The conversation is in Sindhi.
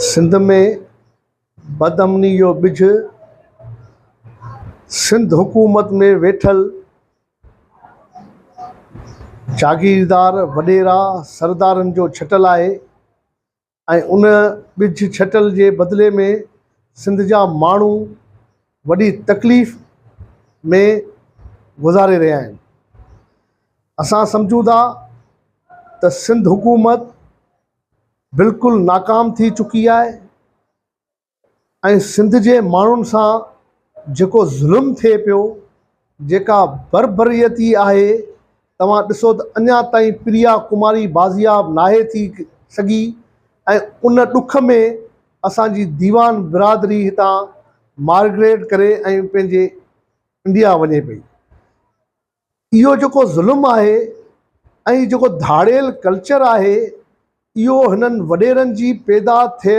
سنڌ ۾ بدامني جو ٻج سنڌ حڪومت ۾ ويٺل جاگيردار، وڏيرا، سردارن جو ڇٽل آهي ۽ ان ٻج ڇٽل جي بدلي ۾ سنڌ جا ماڻهو وڏي تڪليف ۾ گذاري رهيا آهن. اسان سمجهون ٿا ته سنڌ حڪومت بلڪل ناڪام ٿي چڪي آهي ۽ سنڌ جي ماڻهن سان جيڪو ظلم ٿئي پيو جيڪا بربريتي آهي توهان ڏسو ته اڃا تائين پريا ڪماري بازياب ناهي ٿي سگهي ۽ ان ڏک ۾ اسان جي ديوان برادري هتان مارگريٽ ڪري ۽ پنهنجي انڊيا وڃي پئي. اهو جيڪو ظلم آهي ۽ جيڪو ڌاڙيل ڪلچر آهي اهو هنن وڏيرن جي پيدا ٿيل.